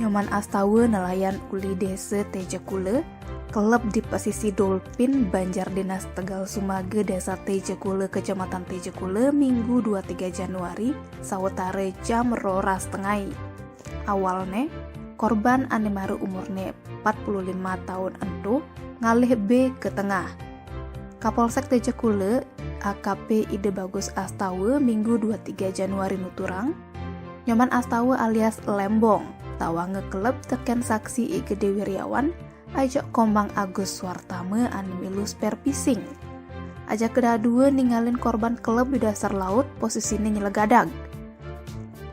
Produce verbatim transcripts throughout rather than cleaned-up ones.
Nyoman astawa nelayan uli Desa Tejakula, keleb di pesisi Dolpin, Banjar Dinas, Tegal Sumaga, Desa Tejakula, Kecamatan Tejakula, Minggu dua tiga Januari, sawetara jam roras tengai. Awalne, korban ane mara umurne empat puluh lima taun ento ngalih be ke tengah. Kapolsek Tejakula, A K P Ida Bagus Astawa, Minggu dua tiga Januari nuturang, Nyoman Astawa alias Lembong, tawanga keleb teken saksi I Gede Wiryawan, ajak Komang Agus Suartama ane milu spear fishing. Ajak kedadua ningalin korban keleb di dasar laut, posisine nyelegadag.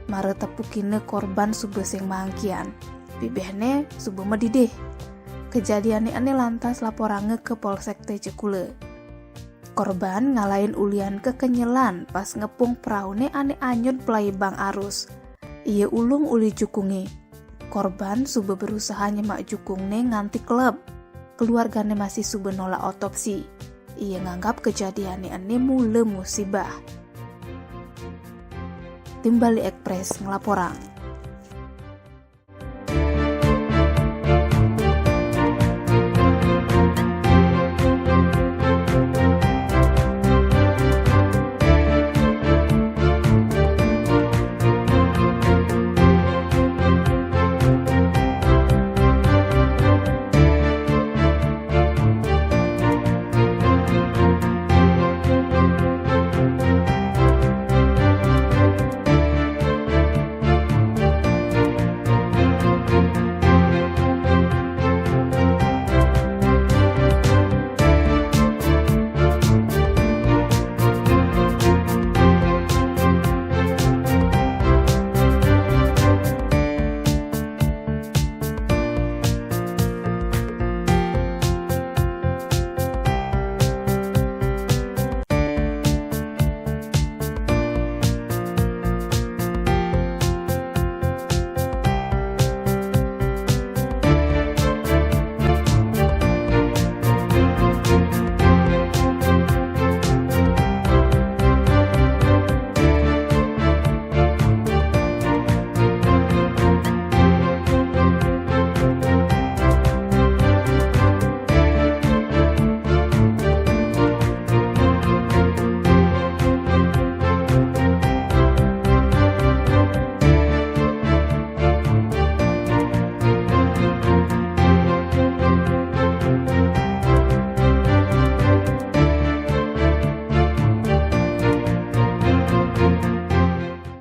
Mara tepukina korban suba sing mangkian, pibehne suba medidih. Kejadiane ene lantas laporanga ke Polsek Tejakula. Korban ngalain ulian kekenyelan pas ngepung peraune ane anyut pelaibang arus. Ia ulung uli jukunge. Korban suba berusaha nyemak jukungne nganti keleb. Keluargane masih suba nolak otopsi. Ia nganggap kejadiane ene mula musibah. Tim Bali Express ngelaporang.